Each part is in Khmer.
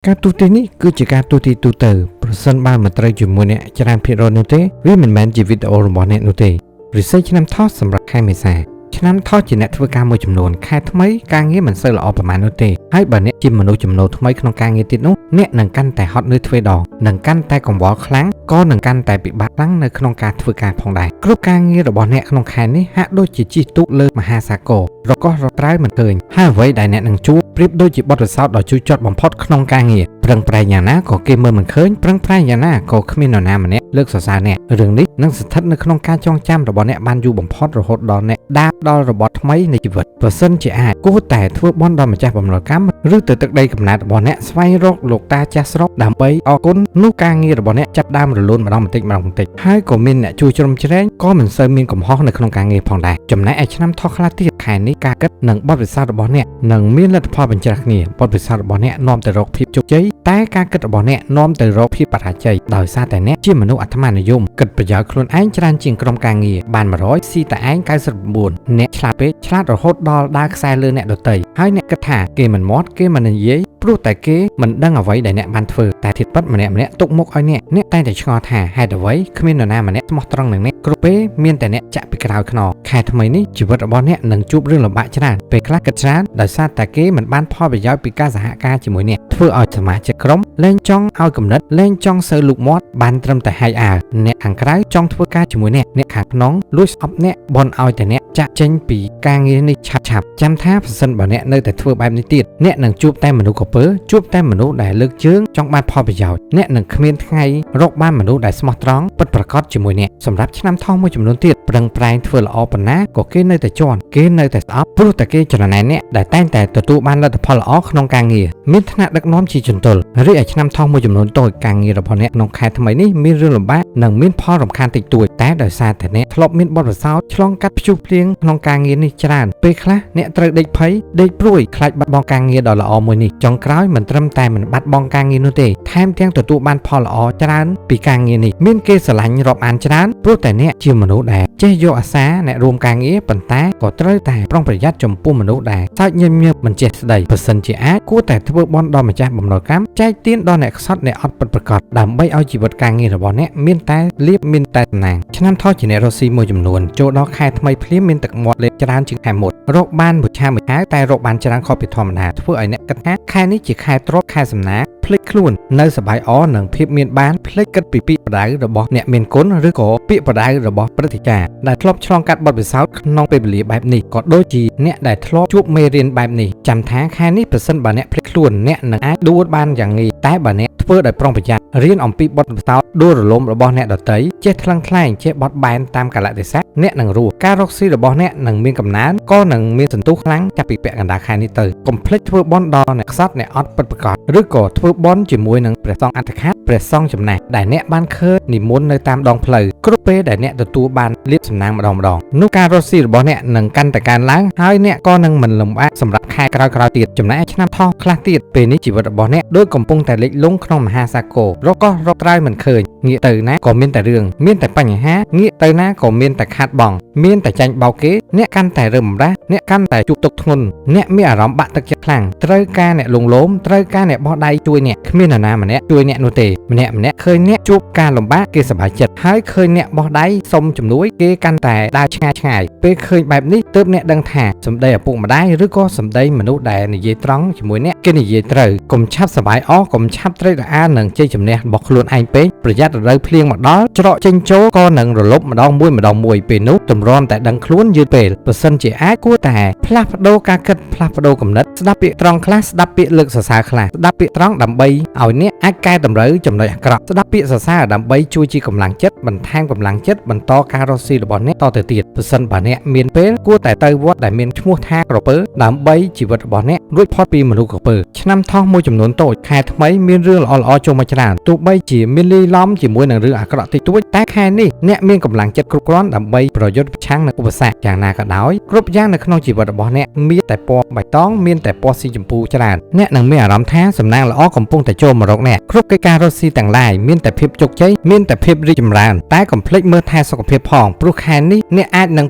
ការទូទានេះគឺជាការទូទីទូទៅប្រសិនបើមិនត្រូវជាមួយអ្នកច្រើនភាគរយនោះទេវាមិនមែនជាវីដេអូរបស់អ្នកនោះទេរិស័យឆ្នាំថោះសម្រាប់ខែមេសាឆ្នាំថោះជាអ្នកធ្វើការមួយចំនួនខែថ្មីការងារមិនសូវល្អប្រហែលនោះទេហើយបើអ្នកជាមនុស្សចំណូលថ្មីក្នុងការងារទៀតនោះអ្នកនឹងកាន់តែហត់នឿយទ្វេដងនឹងកាន់តែកង្វល់ខ្លាំងក៏នឹងកាន់តែពិបាកខ្លាំងនៅក្នុងការធ្វើការផងដែរគ្រប់ការងាររបស់អ្នកក្នុងខែនេះហាក់ដូចជាជិះទូកលើមហាសាគររកកោះរកត្រើយមិនឃើញហើយអ្វីដែលអ្នកនឹងជួបប្រៀបដូចជាបទពិសោធន៍ដ៏ជូរចត់បំផុតក្នុងការងារប្រឹងប្រែងយ៉ាងណាក៏គេមើលមិនឃើញប្រឹងប្រែងយ៉ាងណាក៏គ្មាននរណាម្នាក់លើកសរសើរអ្នករឿងនេះនឹងស្ថិតនៅក្នុងការចងចាំរបស់អ្នកបានយូរបំផុតរហូតដល់អ្នកដាបដល់របត់ថ្មីនៃជីវិតប្រសិនជាអាចគួរតែធ្វើបុណ្យដល់ម្ចាស់បំណុលកម្មឬទៅទឹកដីកំណើតរបស់អ្នកស្វែងរកលោកតាចាស់ស្រុកដើម្បីអរគុណនោះការងាររបស់អ្នកចាប់ដើមរលូនម្ដងបន្តិចម្ដងបន្តិចហើយក៏មានអ្នកជួយជ្រោមជ្រែងក៏មិនសូវមានកំហុសនៅក្នុងការងារផងដែរចំណែកឯឆ្នាំថោះខ្លះទៀតខែនេះការគិតនិងបទពិសោធន៍របស់អ្នកនឹងមានលទ្ធផលបញ្ច្រាស់គ្នាបទពិសោធន៍របស់អ្នកនាំទៅរកភាពជោគជ័យតែការគិតរបស់អ្នកនាំទៅរកភាពបរាជ័យដោយសារតែអ្នកជាមនុស្សអាត្មានិយមគិតប្រយោជន៍ខ្លួនឯងច្រើនជាងក្រុមការងារបាន100ស៊ីតែឯង99អ្នកឆ្លាតពេកឆ្លាតរហូតដល់ដើរខ្សែលើអ្នកដទៃហើយអ្នកគិតថាគេមិនមាត់គេមិននិយាយព្រោះតែគេមិនដឹងអ្វីដែលអ្នកបានធ្វើតែធាតុពិតម្នាក់ម្នាក់ទុកមុខឲ្យអ្នកអ្នកតែងតែឆ្ងល់ថាហេតុអ្វីគ្មាននរណាម្នាក់ស្មោះត្រង់នឹងអ្នកគ្រប់ពេលមានតែអ្នកចាក់ពីក្រោយខ្នងខែថ្មីនេះជីវិតរបស់អ្នកនឹងជួបរឿងលំបាកច្រើនពេលខ្លះគិតច្រើនដោយសារតែគេមិនបានផលប្រយោជន៍ពីការសហការជាមួយអ្នកធ្វើឲ្យសមាជិកក្រុមលែងចង់ឲ្យគំនិតលែងចង់សូវលូកមាត់បានត្រឹមតែហែកអាវអ្នកខាងក្រៅចង់ធ្វើការជាមួយអ្នកអ្នកខាងក្នុងលួចស្អប់អ្នកបនឲ្យតែអ្នកចាក់ចេញពីការងារនេះឆាប់ឆាប់ចាំថាប្រសិនបើអ្នកនៅតែធ្វើបែបនេះទៀតអ្នកនឹងជួបតែមនុស្សកពើជួបតែមនុស្សដែលលើកជើងចង់បានផលប្រយោជន៍អ្នកនឹងគ្មានថ្ងៃរកបានមនុស្សដែលស្មោះត្រង់ពិតប្រាកដជាមួយអ្នកសម្រាប់ឆ្នាំថោះមួយចំនួនទៀតប្រឹងប្រែងធ្វើល្អប៉ុណ្ណាក៏គេនៅតែជន់គេនៅតែស្អប់ព្រោះតែគេច្រណែនអ្នកដែលតែងតែទទួលបានលទ្ធផលល្អក្នុងការងារមានថ្នាក់ដឹកនាំជាជំទល់រីឯឆ្នាំថោះមួយចំនួនតូចការងាររបស់អ្នកក្នុងខែថ្មីនេះមានរឿងលំបាកនិងមានផលរំខានតិចតួចតែដោយសារតែអ្នកធ្លាប់មានបទពិសោធន៍ឆ្លងកាត់ព្យុះភ្លៀងក្នុងការងារនេះច្រើនពេលខ្លះអ្នកត្រូវដេកភ័យដេកព្រួយខ្លាចបាត់បង់ការងារដ៏ល្អមួយនេះចុងក្រោយមិនត្រឹមតែមិនបាត់បង់ការងារនោះទេថែមទាំងទទួលបានផលល្អច្រើនពីការងារនេះមានគេស្រឡាញ់រាប់អានច្រើនព្រោះតែអ្នកជាមនុស្សដែលចេះយកអាសាអ្នករួមការងារប៉ុន្តែក៏ត្រូវតែប្រុងប្រយ័ត្នចំពោះមនុស្សដែលសើចញឹមញឹមមិនចេះស្ដីប្រសិនជាអាចគួរតែធ្វើបុណ្យដល់ម្ចាស់បំណុលកម្មចែកទានដល់អ្នកខ្សត់អ្នកអត់ពិតប្រាកដដើម្បីឲ្យជីវិតការងាររបស់អ្នកមានតែលៀបមានតែតំណាងឆ្នាំថោះជាអ្នករស់ស៊ីមួយចំនួនចូលដល់ខែថ្មីភ្លាមមានទឹកមាត់លេបច្រើនជាងខែមុនរកបានមួយឆាមួយឆាវតែរកបានច្រើនខុសពីធម្មតាធ្វើឲ្យអ្នកគិតថាខែនេះជាខែទ្រព្យខែសំណាងភ្លេចខ្លួននៅសប្បាយអនឹងភាពមានបានភ្លេចគិតពីពាក្យបដៅរបស់អ្នកមានគុណឬក៏ពាក្យបដៅរបស់ព្រឹទ្ធាចារ្យដែលធ្លាប់ឆ្លងកាត់បទពិសោធន៍ក្នុងពេលវេលាបែបនេះក៏ដូចជាអ្នកដែលធ្លាប់ជួបមេរៀនបែបនេះចាំថាខែនេះប្រសិនបើអ្នកភ្លេចខ្លួនអ្នកនឹងអាចដួលបានយ៉ាងងាយតែបើអ្នកធ្វើដោយប្រុងប្រយ័ត្នរៀនអំពីបទពិសោធន៍ដួលរលំរបស់អ្នកដទៃចេះថ្លឹងថ្លែងចេះបត់បែនតាមកាលៈទេសៈអ្នកនឹងរស់ការរកស៊ីរបស់អ្នកនឹងមានកំណើនក៏នឹងមានសន្ទុះខ្លាំងចាប់ពីពាក់កណ្ដាលខែនេះទៅកុំភ្លេចធ្វើបុណ្យដល់អ្នកខ្សត់អ្នកអត់ពិតប្រាកដឬក៏ធ្វើបុណ្យជាមួយនឹងព្រះសង្ឃអធិខាតព្រះសង្ឃចំណាស់ដែលអ្នកបានឃើញនិមន្តនៅតាមដងផ្លូវគ្រប់ពេលដែលអ្នកទទួលបានលៀបសំណាងម្ដងម្ដងនោះការរកស៊ីរបស់អ្នកនឹងកាន់តែកើនឡើងហើយអ្នកក៏នឹងមិនលំបាកសម្រាប់ខែក្រោយៗទៀតចំណែកឯឆ្នាំថោះខ្លះទៀតពេលនេះជីវិតរបស់អ្នកដូចកំពុងតែលិចលង់ក្នុងមហាសាគររកកោះរកត្រើយមិនឃើញងាកទៅណាក៏មានតែរឿងមានតែបញ្ហាងាកទៅណាក៏មានតែខាតបង់មានតែចាញ់បោកគេអ្នកកាន់តែរើមបំរាស់អ្នកកាន់តែជួបទុក្ខធ្ងន់អ្នកមានអារម្មណ៍បាក់ទឹកចិត្តខ្លាំងត្រូវការអ្នកលងលោមត្រូវការអ្នកបោះដៃជួយអ្នកគ្មាននរណាម្នាក់ជួយអ្នកនោះទេម្នាក់ម្នាក់ឃើញអ្នកជួបការលំបាកគេសប្បាយចិត្តហើយឃើញអ្នកបោះដៃសុំជំនួយគេកាន់តែដើរឆ្ងាយឆ្ងាយពេលឃើញបែបនេះទើបអ្នកដឹងថាសម្ដីឪពុកម្ដាយឬក៏សម្ដីមនុស្សដែលនិយាយត្រង់ជាមួយអ្នកគេនិយាយត្រូវកុំឆាប់សប្បាយអស់កុំឆាប់ត្រេករអាននឹងជ័យជំនះរបស់ខ្លួនឯងពេកប្រយ័ត្នរដូវភ្លៀងមកដល់ច្រកចេញចូលក៏នឹងរលប់ម្ដងមួយម្ដងមួយពេលនោះទម្រាំតែដឹងខ្លួនយឺតពេលប្រសិនជាអាចគួរតែផ្លាស់ប្ដូរការគិតផ្លាស់ប្ដូរគំនិតស្ដាប់ពាក្យត្រង់ខ្លះស្ដាប់ពាក្យលើកសរសើរខ្លះស្ដាប់ពាក្យត្រង់ដើម្បីឲ្យអ្នកអាចកែតម្រូវចំណុចអាក្រក់ស្ដាប់ពាក្យសរសើរដើម្បីជួយជាកម្លាំងចិត្តបន្ថែមកម្លាំងចិត្តបន្តការរកស៊ីរបស់អ្នកតទៅទៀតប្រសិនបើអ្នកមានពេលគួរតែទៅវត្តដែលមានឈ្មោះថាក្រពើដើម្បីជីវិតរបស់អ្នករួចផុតពីមនុស្សក្រពើឆ្នាំថោះមួយចំនួនតូចខែថ្មីមានរឿងល្អៗចូលមកច្រើនទោះបីជាមានលាយឡំជាមួយនឹងរឿងអាក្រក់តិចតួចតែខែនេះអ្នកមានកម្លាំងចិត្តគ្រប់គ្រាន់ដើម្បី ដើម្បីប្រយុទ្ធប្រឆាំងនឹងឧបសគ្គយ៉ាងណាក៏ដោយគ្រប់យ៉ាងនៅក្នុងជីវិតរបស់អ្នកមានតែពណ៌បៃតងមានតែពណ៌ស៊ីជម្ពូច្រើនអ្នកនឹងមានអារម្មណ៍ថាសំណាងល្អកំពុងតែចូលមករកអ្នកគ្រប់កិច្ចការរកស៊ីទាំងឡាយមានតែភាពជោគជ័យមានតែភាពរីកចម្រើនតែកុំភ្លេចមើលថែសុខភាពផងព្រោះខែនេះអ្នកអាចនឹង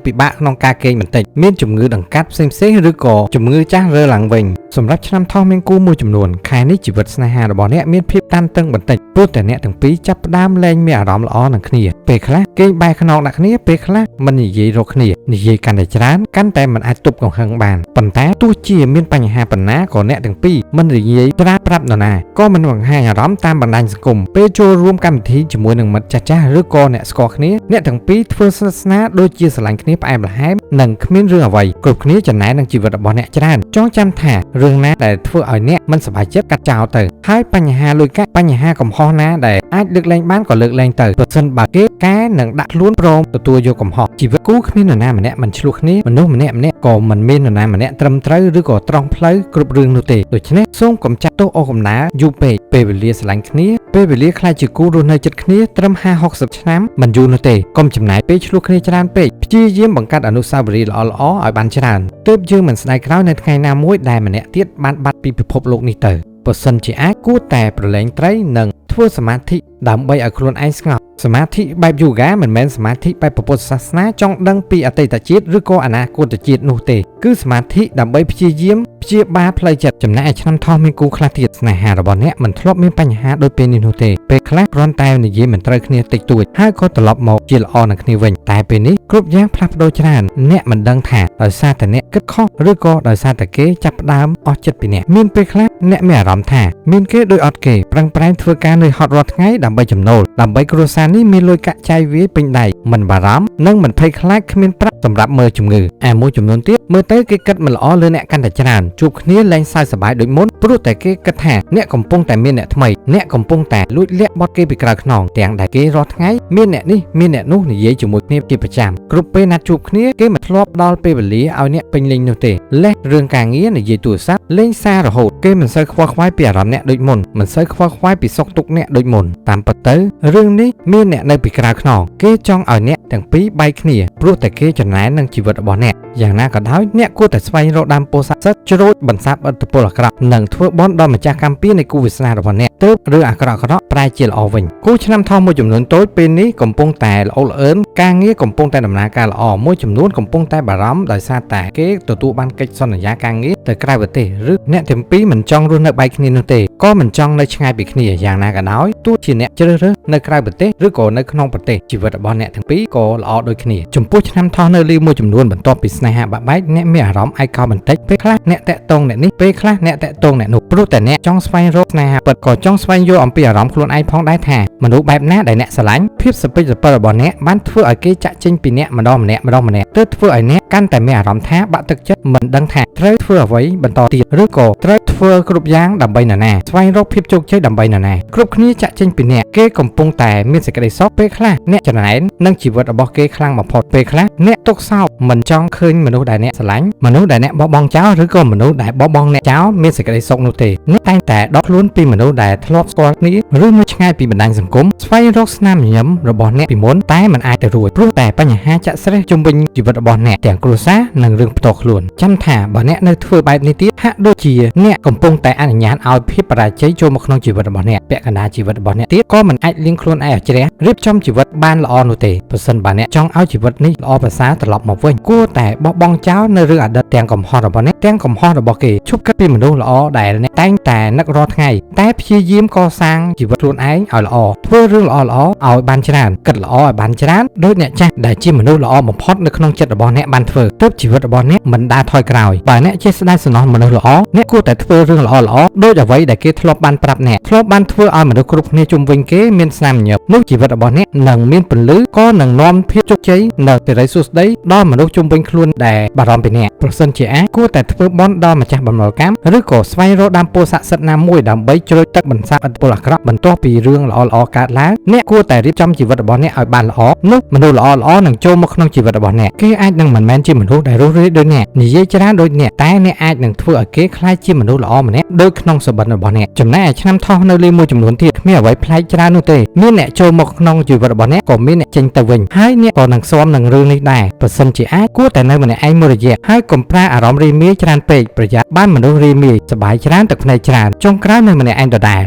ពិបាកក្នុងការគេងបន្តិចមានជំងឺដង្កាត់ផ្សេងៗឬក៏ជំងឺចាស់រើឡើងវិញសម្រាប់ឆ្នាំថោះមានគូមួយចំនួនខែនេះជីវិតស្នេហារបស់អ្នកមានភាពតានតឹងបន្តិចព្រោះតែអ្នកទាំងពីរចាប់ផ្ដើមលែងមានអារម្មណ៍ល្អនឹងគ្នាពេលខ្លះគេងបែរខ្នងដាក់គ្នាពេលខ្លះមិននិយាយរកគ្នានិយាយកាន់តែច្រើនកាន់តែមិនអាចទប់កំហឹងបានប៉ុន្តែទោះជាមានបញ្ហាប៉ុណ្ណាក៏អ្នកទាំងពីរមិននិយាយត្រាប្រាប់នរណាក៏មិនបង្ហាញអារម្មណ៍តាមបណ្ដាញសង្គមពេលចូលរួមកម្មវិធីជាមួយនឹងមិត្តចាស់ៗឬក៏អ្នកស្គាល់គ្នាអ្នកទាំងពីរធ្វើស្និទ្ធស្នាលដូចជាស្រឡាញ់គ្នាផ្អែមល្ហែមនិងគ្មានរឿងអ្វីគ្រប់គ្នាចំណែននឹងជីវិតរបស់អ្នកច្រើនចងចាំថារឿងណាដែលធ្វើឲ្យអ្នកមិនសប្បាយចិត្តកាត់ចោលទៅហើយបញ្ហាលុយកាក់បញ្ហាកំហុសណាដែលអាចលើកលែងបានក៏លើកលែងទៅប្រសិនបើគេកែនឹងដាក់ខ្លួនព្រមទទួលយកកំហុសជីវិតគូគ្មាននរណាម្នាក់មិនឆ្លោះគ្នាមនុស្សម្នាក់ម្នាក់ក៏មិនមាននរណាម្នាក់ត្រឹមត្រូវឬក៏ត្រង់ផ្លូវគ្រប់រឿងនោះទេដូច្នេះសូមកុំចាត់ទោសអូសកំណើយូរពេកពេលវេលាស្រឡាញ់គ្នាពេលវេលាខ្លាចជាគូរស់នៅជិតគ្នាត្រឹម50 60ឆ្នាំមិនយូរនោះទេកុំចំណាយពេលឆ្លោះគ្នាច្រើនពេកព្យាយាមបង្កើតអនុស្សាវរីយ៍ល្អៗឲ្យបានច្រើនទើបយើងមិនស្ដាយក្រោយនៅថ្ងៃណាមួយដែលម្នាក់ទៀតបានបាត់ពីពិភពលោកនេះទៅបើសិនជាអាចគួរតែប្រឡែងត្រីនិងធ្វើសមាធិដើម្បីឲ្យខ្លួនឯងស្ងប់សមាធិបែបយូហ្គាមិនមែនសមាធិបែបពុទ្ធសាសនាចង់ដឹងពីអតីតជាតិឬក៏អនាគតជាតិនោះទេគឺសមាធិដើម្បីព្យាយាមព្យាបាលផ្លូវចិត្តចំណែកឯឆ្នាំថោះមានគូខ្លះទៀតស្នេហារបស់អ្នកមិនធ្លាប់មានបញ្ហាដូចពេលនេះនោះទេពេលខ្លះគ្រាន់តែនិយាយមិនត្រូវគ្នាតិចតួចហើយក៏ត្រឡប់មកជាល្អនឹងគ្នាវិញតែពេលនេះគ្រប់យ៉ាងផ្លាស់ប្ដូរច្រើនអ្នកមិនដឹងថាដោយសារតែអ្នកគិតខុសឬក៏ដោយសារតែគេចាប់ផ្ដើមអស់ចិត្តពីអ្នកមានពេលខ្លះអ្នកមានអារម្មណ៍ថាមានគេដូចអត់គេប្រឹងប្រែងធ្វើការនឿយហត់រាល់ថ្ងៃដើម្បីចំណូលដើម្បីគ្រួសារនេះមានលុយកាក់ចាយវាយពេញដៃមិនបារម្ភនិងមិនភ័យខ្លាចគ្មានប្រាក់សម្រាប់មើលជំងឺឯមួយចំនួនទៀតមើលទៅគេគិតមិនល្អលើអ្នកកាន់តែច្រើនជួបគ្នាលែងសើចសប្បាយដូចមុនព្រោះតែគេគិតថាអ្នកកំពុងតែមានអ្នកថ្មីអ្នកកំពុងតែលួចលាក់បត់គេពីក្រៅខ្នងទាំងដែលគេរាល់ថ្ងៃមានអ្នកនេះមានអ្នកនោះនិយាយជាមួយគ្នាជាប្រចាំគ្រប់ពេលណាត់ជួបគ្នាគេមិនធ្លាប់ដល់ពេលវេលាឲ្យអ្នកពេញលេញនោះទេលេះរឿងការងារនិយាយទូរស័ព្ទលេងសាររហូតគេមិនសូវខ្វល់ខ្វាយពីអារម្មណ៍អ្នកដូចមុនមិនសូវខ្វល់ខ្វាយពីសុខទុក្ខអ្នកដូចមុនតាមពិតទៅរឿងនេះមានអ្នកនៅពីក្រៅខ្នងគេចង់ឲ្យអ្នកទាំងពីរបែកគ្នាព្រោះតែគេចំណែននឹងជីវិតរបស់អ្នកយ៉ាងណាក៏ដោយអ្នកគួរតែស្វែងរកដើមពោធិ៍ស័ក្តិសិទ្ធិជ្រោចបន្សាបឥទ្ធិពលអាក្រក់និងធ្វើបុណ្យដល់ម្ចាស់កម្មពៀរនៃគូវាសនារបស់អ្នកទើបរឿងអាក្រក់ៗប្រែជាល្អវិញគូឆ្នាំថោះមួយចំនួនតូចពេលនេះកំពុងតែល្អល្អឿនការងារកំពុងតែដំណើរការល្អមួយចំនួនកំពុងតែបារម្ភដោយសារតែគេទទួលបានកិច្ចសន្យាការងារទៅក្រៅប្រទេសឬអ្នកទាំងពីរមិនចង់រស់នៅបែកគ្នានោះទេក៏មិនចង់នៅឆ្ងាយពីគ្នាយ៉ាងណាក៏ដោយទោះជាអ្នកជ្រើសរើសនៅក្រៅប្រទេសឬក៏នៅក្នុងប្រទេសជីវិតរបស់អ្នកទាំងពីរក៏ល្អដូចគ្នាចំពោះឆ្នាំថោះនៅលីមួយចំនួនបន្ទាប់ពីស្នេហាបាក់បែកអ្នកមានអារម្មណ៍ឯកោបន្តិចពេលខ្លះអ្នកតាក់ទងអ្នកនេះពេលខ្លះអ្នកតាក់ទងអ្នកនោះព្រោះតែអ្នកចង់ស្វែងរកស្នេហាពិតក៏ចង់ស្វែងយល់អំពីអារម្មណ៍ខ្លួនឯងផងដែរថាមនុស្សបែបណាដែលអ្នកស្រឡាញ់ភាពសពិចសពិលរបស់អ្នកបានធ្វើឲ្យគេចាក់ចេញពីអ្នកម្ដងម្នាក់ម្ដងម្នាក់ទើបធ្វើឲ្យអ្នកកាន់តែមានអារម្មណ៍ថាបាក់ទឹកចិត្តមិនដឹងថាត្រូវធ្វើអ្វីបន្តទៀតឬក៏ត្រូវធ្វើគ្រប់យ៉ាងដើម្បីនរណាស្វែងរកភាពជោគជ័យដើម្បីនរណាគ្រប់គ្នាចាក់ចេញពីអ្នកគេកំពុងតែមានសេចក្តីសុខពេលខ្លះអ្នកចំណែននឹងជីវិតរបស់គេខ្លាំងបំផុតពេលខ្លះអ្នកទុកសោកមិនចង់ឃើញមនុស្សដែលអ្នកស្រឡាញ់មនុស្សដែលអ្នកបោះបង់ចោលឬក៏មនុស្សដែលបោះបង់អ្នកចោលមានសេចក្តីសុខនោះទេអ្នកតែងតែដកខ្លួនពីមនុស្សដែលធ្លាប់ស្គាល់គ្នាឬនៅឆ្ងាយពីបណ្ដាញសង្គមស្វែងរកស្នាមញញឹមរបស់អ្នកពីមុនតែមិនអាចទៅរួចព្រោះតែបញ្ហាចាក់ស្រេះជុំវិញជីវិតរបស់អ្នកទាំងគ្រួសារនិងរឿងផ្ទាល់ខ្លួនចាំថាបើអ្នកនៅធ្វើបែបនេះទៀតហាក់ដូចជាអ្នកកំពុងតែអនុញ្ញាតឲ្យភាពបរាជ័យចូលមកក្នុងជីវិតរបស់អ្នកពាក់កណ្ដាលជីវិតរបស់អ្នកទៀតក៏មិនអាចលាងខ្លួនឯងឲ្យជ្រះរៀបចំជីវិតបានល្អនោះទេប្រសិនបើអ្នកចង់ឲ្យជីវិតនេះល្អប្រសើរត្រឡប់មកវិញគួរតែបោះបង់ចោលនៅរឿងអតីតទាំងកំហុសរបស់អ្នកទាំងកំហុសរបស់គេឈប់គិតពីមនុស្សល្អដែលអ្នកតែងតែនឹករាល់ថ្ងៃតែព្យាយាមកសាងជីវិតខ្លួនឯងឲ្យល្អធ្វើរឿងល្អៗឲ្យបានច្រើនគិតល្អឲ្យបានច្រើនដោយអ្នកចាស់ដែលជាមនុស្សល្អបំផុតនៅក្នុងចិត្តរបស់អ្នកបានធ្វើទើបជីវិតរបស់អ្នកមិនដើរថយក្រោយបើអ្នកចេះស្ដាយសំណោះមនុស្សល្អអ្នកគួរតែធ្វើរឿងល្អៗដូចអ្វីដែលគេធ្លាប់បានប្រាប់អ្នកធ្លាប់បានធ្វើឲ្យមនុស្សគ្រប់គ្នាជុំវិញគេមានស្នាមញញឹមនោះជីវិតរបស់អ្នកនឹងមានពន្លឺក៏នឹងនាំភាពជោគជ័យនិងសិរីសួស្តីដល់មនុស្សជុំវិញខ្លួនដែលបារម្ភពីអ្នកប្រសិនជាអាចគួរតែធ្វើបុណ្យដល់ម្ចាស់បំណុលកម្មឬក៏ស្វែងរកដើមពោធិ៍ស័ក្តិសិទ្ធិណាមួយដើម្បីជ្រោយទឹកបន្សាបឥទ្ធិពលអាក្រក់បន្ទាប់ពីរឿងល្អៗកើតឡើងអ្នកគួរតែរៀបចំជីវិតរបស់អ្នកឲ្យបានល្អនោះមនុស្សល្អៗនឹងចូលមកក្នុងជីវិតរបស់អ្នក គេអាចនឹងមិនមែនជាមនុស្សដែលរស់រាយដូចអ្នកនិយាយច្រើនដូចអ្នកតែអ្នកអាចនឹងធ្វើឲ្យគេក្លាយជាមនុស្សល្អម្នាក់ដូចក្នុងសុបិនរបស់អ្នកចំណែកឯឆ្នាំថោះនៅលីមួយចំនួនទៀតគ្មានអ្វីប្លែកច្រើននោះទេមានអ្នកចូលមកក្នុងជីវិតរបស់អ្នកក៏មានអ្នកចេញទៅវិញហើយអ្នកក៏នឹងស៊ាំនឹងរឿងនេះដែរប្រសិនជាអាចគួរតែនៅម្នាក់ឯងមួយរយៈហើយកុំប្រើអារម្មណ៍រីមាយច្រើនពេកប្រយ័ត្នបានមនុស្សរីមាយសប្បាយច្រើនទឹកភ្នែកច្រើនចុងក្រោយនៅម្នាក់ឯងដដែល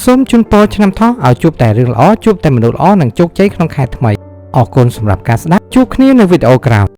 សូមជូនពរឆ្នាំថោះឲ្យជួបតែរឿងល្អជួបតែមនុស្សល្អនិងជោគជ័យក្នុងខែថ្មីអរគុណសម្រាប់ការស្ដាប់ជួបគ្នានៅវីដេអូក្រោយ។